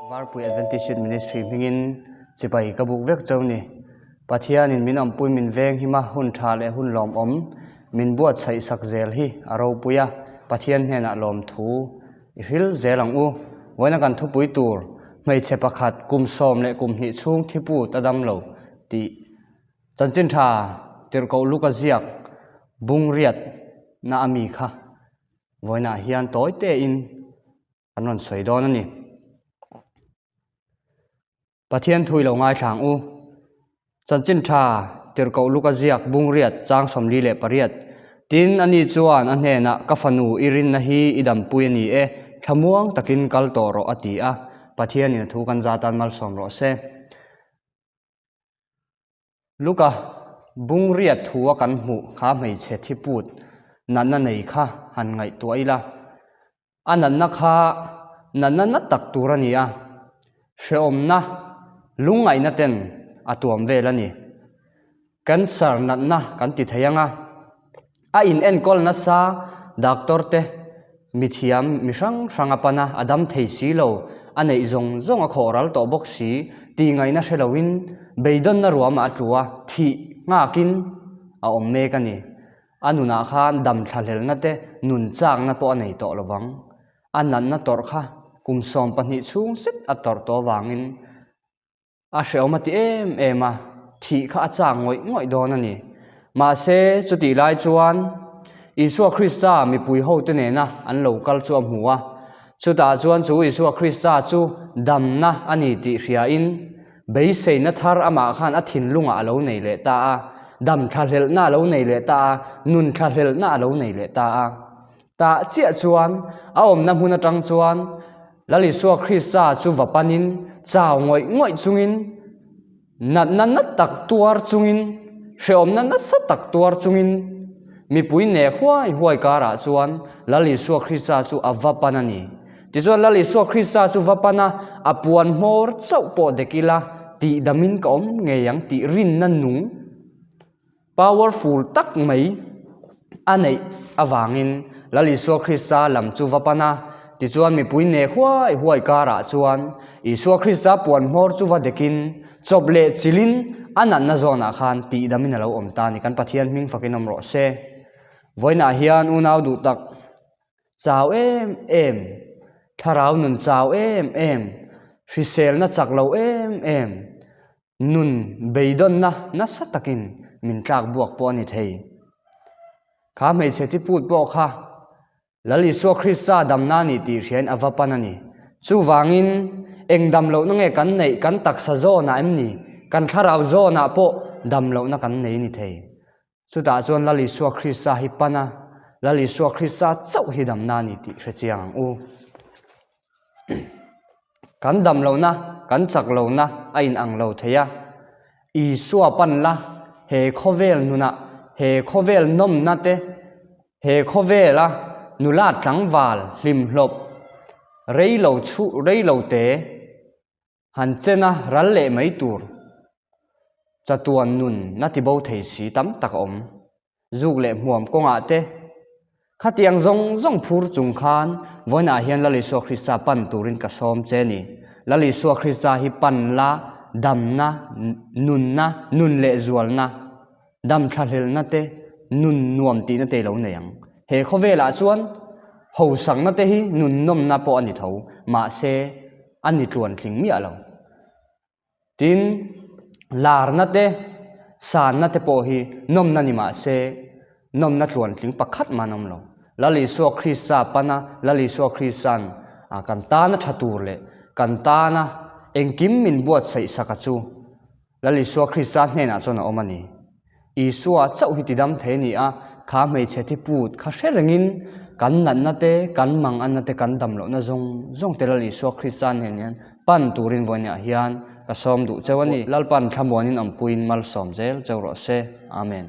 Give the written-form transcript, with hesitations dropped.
Varpui Adventist Youth Ministry hmingin chibai ka buk vek chau ni. Pathianin min awmpui min veng hima hun tha leh hun lawmawm min buatsaih sak zel hi a ropui a, Pathian hnenah lawmthu i hril zel ang u. Vawiina kan thupui tur hmeichhe pakhat kum 12 chhung thiput a dam lo tih chanchin tha tirhkoh Luka ziak bungriat na a mi kha vawiinah hian tawi tein kan rawn sawi dawn a ni. Pathian thui lo ngaithlang u. Chanchin tha tirhkoh Luka ziak bungriat chang 48. Tin, ani chuan a hnenah ka fanu i rinna hi i dampui a ni e, thlamuang takin kal tawh rawh a ti a. Pathianin a thu kan za tan malsawm rawh se. Luka bungriat thu a kan hmuh kha hmeichhe thiput natna nei kha han ngaihtuah ila. A natna kha natna na tak tur a ni a, hrehawmna lungngaihna ten a tuam vel a ni. Cancer natna kan ti thei ang a, a in enkawl nasa doctor te mithiam mi hrang hrang a pan a, a dam thei si lo, a neih zawng zawng a khawh ral tawh bawk si, tih ngaihna hre loin beidawnna ruamah a tlu a, thih nghakin a awm mek a ni. A nunah khan dam thlahlelna te, nun chakna pawh a nei tawh lo vang. A natna tawrh kha kum 12 chhung zet a tawrh tawh avangin a hrehawm a ti em em a, thih kha a chak ngawih ngawih dawn a ni. Mahse, chutih lai chuan Isua Krista mipui hote nena an lo kal chu a hmu a. Chutah chuan chu Isua Krista chu damna a ni tih hriain, Beiseina thar amah khan a thinlungah a lo nei leh ta a, dam thlahlelhna a lo nei leh ta a, nun thlahlelhna a lo nei leh ta a. Tah chiah chuan a awmna hmun atang chuan Lal Isua Krista chu va panin chau ngawih ngawih chungin, natna na tak tuar chungin, hrehawmna nasa tak tuar chungin mipui nek huai huai karah chuan Lal Isua Krista chu a va pan a ni. Tichuan Lal Isua Krista chu va pan a, a puan hmawr chauh pawh dek ila tih damin ka awm ngei ang tih rinna nung, powerful, tak mai a neih avangin Lal Isua Krista lam chu va pan a. Tichuan mipui nek huai huai karah chuan Isua Krista puan hmawr chu va dekin chawp leh chilin a natna zawnah khan tih damin a lo awm ta a ni. Kan Pathian hming fakin awm rawh se. Vawiinah hian unau duh tak. Chau em em, thlarau nun chau em em, hriselna chak lo em em, nun beidawnna nasa takin min tlak buak pawh a ni thei. Kha hmeichhe thiput pawh kha Lal Isua Krista damna a ni tih hriain a va pan a ni. Chuvangin eng dam lohna nge kan neih kan taksa zawnah em ni? Kan thlarau zawnah pawh dam lohna kan nei a ni thei. Chutah chuan Lal Isua Krista hi pan a, Lal Isua Krista chauh hi damna a ni tih hre chiang ang u. Kan dam lohna, kan chak lohna a inang lo thei a. Isua pan la, he khawvel nunah, he khawvel nawmna te, he khawvela nula tlangval hlimhlawp rei lo chhu rei lo te han chen a ral leh mai tur chatuan nun na ti bo thei si tam tak a awm. Zuk leh hmuam kawngah te khatiang zawng zawng phur chung khan vawiinah hian Lal Isua Krista pan turin ka sawm che a ni. Lal Isua Krista hi pan la damna, nunna, nun leh zualna, dam thlahlelna te, nun nuam tihna te i lo nei ang. He khawvelah chuan hosakna te hi nun nawmna pawh a ni tho, mahse a ni tluan tling miah lo. Tin, larna te, sanna te pawh hi nawmna ni mah se, nawmna tluan tling pakhat mah an awm lo. Lal Isua Krista pana Lal Isua Krista'n kan tana tha tur leh kan tana engkim min buatsaih saka chu Lal Isua Krista hnenah chuan a awm a ni. Isua chauh hi tidam thei a ni a, kha hmeichhe thi put kha hre rengin kan natna te, kan manganna te, kan dam lohna zawng zawng te Lal Isua Krista nen hian pan turin vawiinah hian ka sawm duh cheu a ni. Lalpan thlamuanin awmpuiin malsawm zel cheu rawh se. Amen.